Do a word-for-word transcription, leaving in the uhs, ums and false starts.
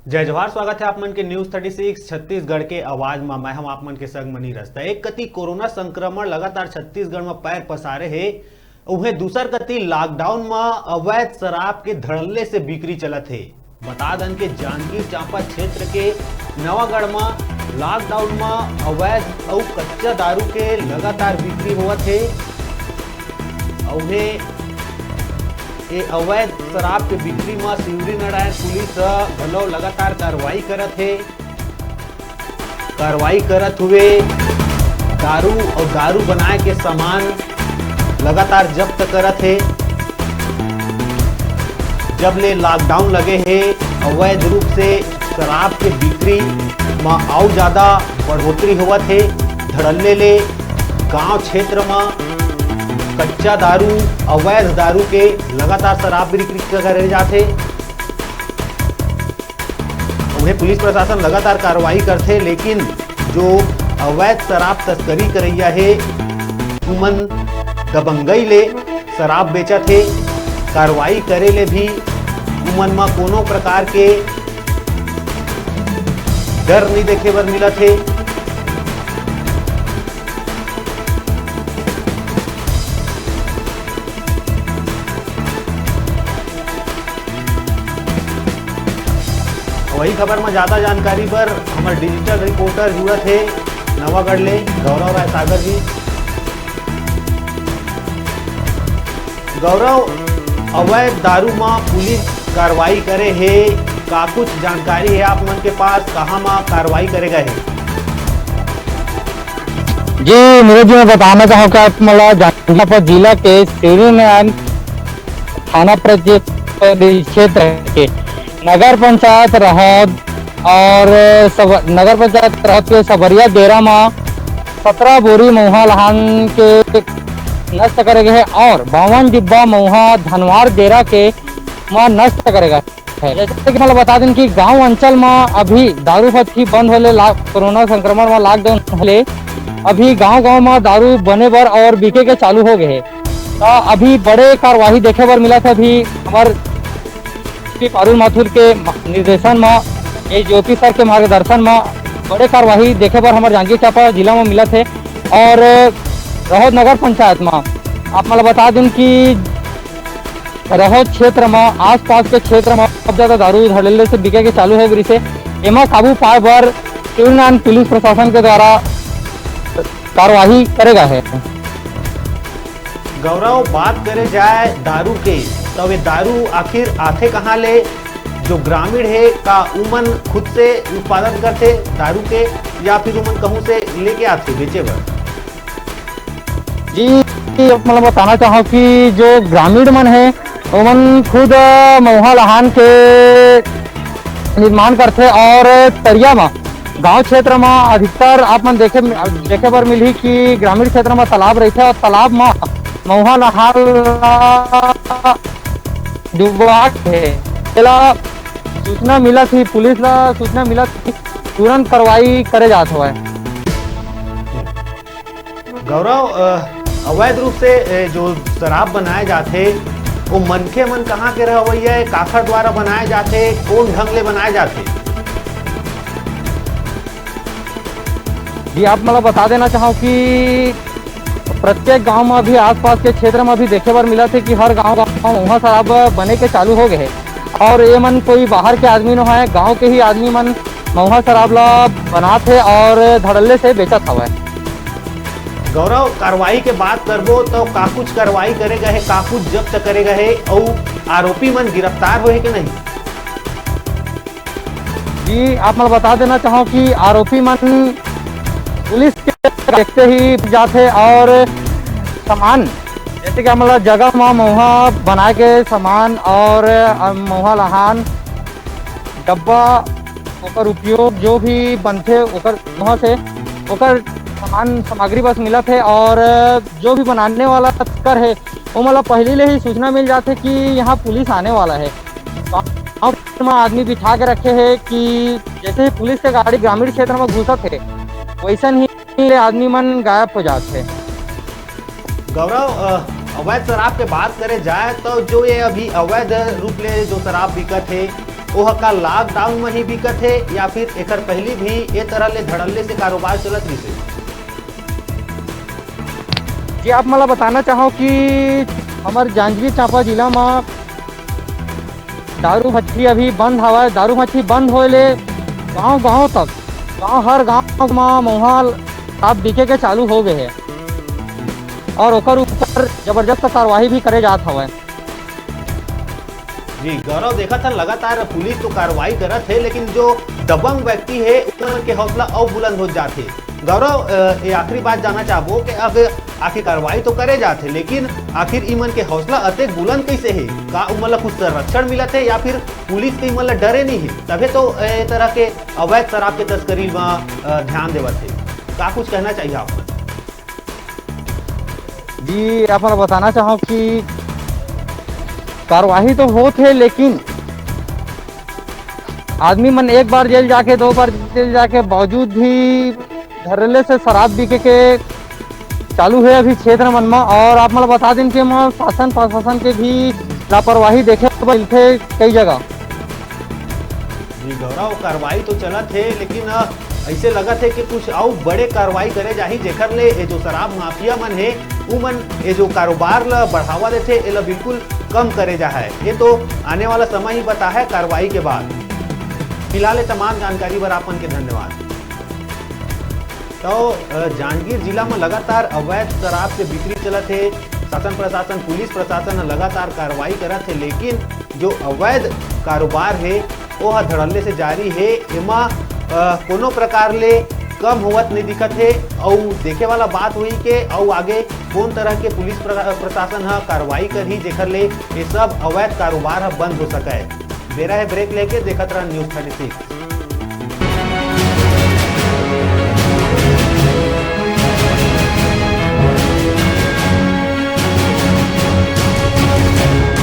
जय जोहार, स्वागत है आप मन के News Thirty Six छत्तीसगढ़ के आवाज मा। मैं हम आप मन के संग मनी रस्ता। एक कति कोरोना संक्रमण लगातार छत्तीसगढ़ मा पैर पसारे हे, उहें दूसर कति lockdown मा अवैध शराब के धड़ल्ले से बिक्री चलत हे। बता दन के जांजगीर चांपा क्षेत्र के नवागढ़ मा lockdown मा अवैध अउ कच्चा दारू के लगातार बिक्री होवत हे। अउ उहें ए अवैध शराब के बिक्री म शिवरीनारायण पुलिस ह घलो लगातार कार्रवाई करत हे। कार्रवाई करत हुए दारू अउ दारू बनाए के सामान लगातार जब्त करत हे। जब ले lockdown लगे हे, अवैध रूप से शराब के बिक्री म अउ ज्यादा बढ़ोतरी होवत हे। धड़ल्ले ले गांव क्षेत्र म कच्चा दारू, अवैध दारू के लगातार शराब बिक्री करे जाथे। उहें पुलिस प्रशासन लगातार कार्रवाई करथे, लेकिन जो अवैध शराब तस्करी करइया हे, उमन दबंगई ले शराब बेचत हे। कार्रवाई करे ले भी उमन म कोनो प्रकार के डर नइ देखे बर मिलत हे। वही खबर म ज्यादा जानकारी बर हमर digital reporter जुड़त हे नवागढ़ ले, गौरव राय सागर जी। गौरव, अवैध दारू म पुलिस कार्रवाई करे हे, का कुछ जानकारी हे आप मन के पास, कहां म कार्रवाई करे गए हे? जी नीरज जी, मैं बताना चाहूँगा आप, मतलब, जांजगीर चांपा जिला के शिवरीनारायण थाना प्रति-, क्षेत्र के नगर पंचायत रहौद और सब, नगर पंचायत रहौद के सबरिया डेरा म सत्रह बोरी महुआ लहान के नष्ट करे गए हे और बावन डिब्बा महुआ धनवार डेरा के म नष्ट करे गए हे। जैसे कि मतलब बता दें कि गांव अंचल म अभी दारू फत ही बंद होले ला-, कोरोना संक्रमण म lockdown होले अभी गांव-गांव म दारू बने बर और बिके के चालू हो गए हे। त अभी बड़े कार्यवाही देखे बर मिलत हे। अभी हमर श्री पारुल माथुर के म-, निर्देशन म, S D O P sir के मार्गदर्शन म बड़े कार्यवाही देखे बर हमर जांजगीर चांपा जिला म मिलत हे। और रहौद नगर पंचायत म आप मन ल बता दें कि रहौद क्षेत्र म, आसपास के क्षेत्र म बहुत ज्यादा दारू धड़ल्ले से बिके के चालू हो गइस हे। एमा काबू पाए बर शिवरीनारायण पुलिस प्रशासन के द्वारा कार्यवाही करे गए हे। गौरव, बात करे जाए दारू के, तो ये दारू आखिर आथे कहाँ ले? जो ग्रामीण हे, का उमन खुद से उत्पादन करथे दारू के, या फिर उमन कहूँ से लेके आथे बेचे बर? जी, मतलब बताना चाहूँ कि जो ग्रामीण मन हे, ओमन खुद, अ, महुआ लहान के निर्माण करथे और तरिया म, गांव क्षेत्र म अधिकतर आप मन देखे, देखे बर मिलही कि ग्रामीण क्षेत्र म तालाब रहिथे और तालाब म महुआ लहान ला डुबा के, तेला सूचना मिलत ही, पुलिस ला सूचना मिलत ही, तुरंत कार्रवाई करे जात हवय। गौरव, अ, अवैध रूप से, ए, जो शराब बनाए जाथे, वो मनखे मन कहाँ के रहवैया हे, काखर द्वारा बनाए जाथे, कौन ढंग ले बनाए जाथे? जी, आप मन ला बता देना चाहूँ कि प्रत्येक गांव में भी, आसपास के क्षेत्र में भी देखे बर मिलत हे कि हर गांव, गांव महुआ शराब बने के चालू हो गए हे। और ये मन कोई बाहर के आदमी नो है, गांव के ही आदमी मन महुआ शराब ला बनात हे और धड़ल्ले से बेचत हवय। गौरव, कार्रवाई के बात करबो तो का कुछ कार्रवाई करे गए हे, का कुछ जब्त करे गए हे, अउ आरोपी मन गिरफ्तार होए हे कि नहीं? जी, आप मन बता देना चाहूँ कि आरोपी मन पुलिस के देखते ही जाथे और सामान, जैसे कि हमला जगह म महुआ बनाए के सामान और, अ, महुआ लहान डब्बा, ओकर उपयोग जो भी बनथे, ओकर वहाँ से ओकर सामान सामग्री बस मिलत हे और जो भी बनाने वाला तस्कर हे, ओमन ला पहली ले ही सूचना मिल जाथे कि यहाँ पुलिस आने वाला हे। गाँव म आदमी बिठा के रखे हे कि जैसे ही पुलिस के गाड़ी ग्रामीण क्षेत्र में घुसत हे, वैसन ही ले आदमी मन गायब हो जात हे। गौरव, अ, अवैध शराब के बात करे जाए तो जो ये अभी अवैध रूप ले जो शराब बिकत हे, ओह का लॉकडाउन में ही बिकत हे या फिर एकर पहली भी ए तरह ले धड़ल्ले से कारोबार चलत रहिसे? जी, आप मला बताना चाहव कि हमर जांजगीर चांपा जिला म दारू भट्ठी अभी बंद हवय। दारू भट्ठी बंद होए ले गांव-गांव तक, गांव, हर गांव म महुआ शराब बिके के चालू हो गए हे और ओकर ऊपर जबरदस्त कार्रवाई भी करे जात हवय। जी गौरव, देखत हन लगातार पुलिस तो कार्रवाई करत हे, लेकिन जो दबंग व्यक्ति हे, उमन के हौसला अउ बुलंद हो जात हे। गौरव, अ, ये आखिरी बात जानना चाहबो कि अब आखिर कार्रवाई तो करे जात हे, लेकिन आखिर इमन के हौसला अतेक बुलंद कैसे हे? का उमन ला कुछ संरक्षण मिलत हे या फिर पुलिस के इमन ला डरे नहीं हे, तभे तो ए तरह के अवैध शराब के तस्करी म, अ, ध्यान देवत हे? का कुछ कहना चाहिए आप मन? जी, आप मन बताना चाहव कि कार्रवाई तो होत हे, लेकिन आदमी मन एक बार जेल जाके, दो बार जेल जाके बावजूद भी धड़ल्ले से शराब बिके के चालू हे अभी क्षेत्र मन म। और आप मन ल बता दिन कि म शासन प्रशासन के भी लापरवाही देखे बर मिलथे कई जगह। जी गौरव, कार्रवाई तो चलत हे, लेकिन, अ, ऐसे लगत हे कि कुछ अउ बड़े कार्रवाई करे जाही, जेकर ले ये जो शराब माफिया मन हे, उमन ये जो कारोबार ल बढ़ावा देथे, एला बिल्कुल कम करे जाहय। ये तो आने वाला समय ही बताहय कार्रवाई के बाद। फिलहाल ये तमाम जानकारी बर आप मन के धन्यवाद। तो, अ, जांजगीर जिला म लगातार अवैध शराब के बिक्री चलत हे। शासन प्रशासन, पुलिस प्रशासन ह लगातार कार्रवाई करत हे, लेकिन जो अवैध कारोबार हे, ओह धड़ल्ले से जारी हे। एमा, अ, कोनो प्रकार ले कम होवत नइ दिखत हे। अउ देखे वाला बात होही के अउ आगे कोन तरह के पुलिस प्र-, प्रशासन ह कार्रवाई करही, जेकर ले ये सब अवैध कारोबार ह बंद हो सकय। बेरा हे ब्रेक लेके, देखत रहन News Thirty Six।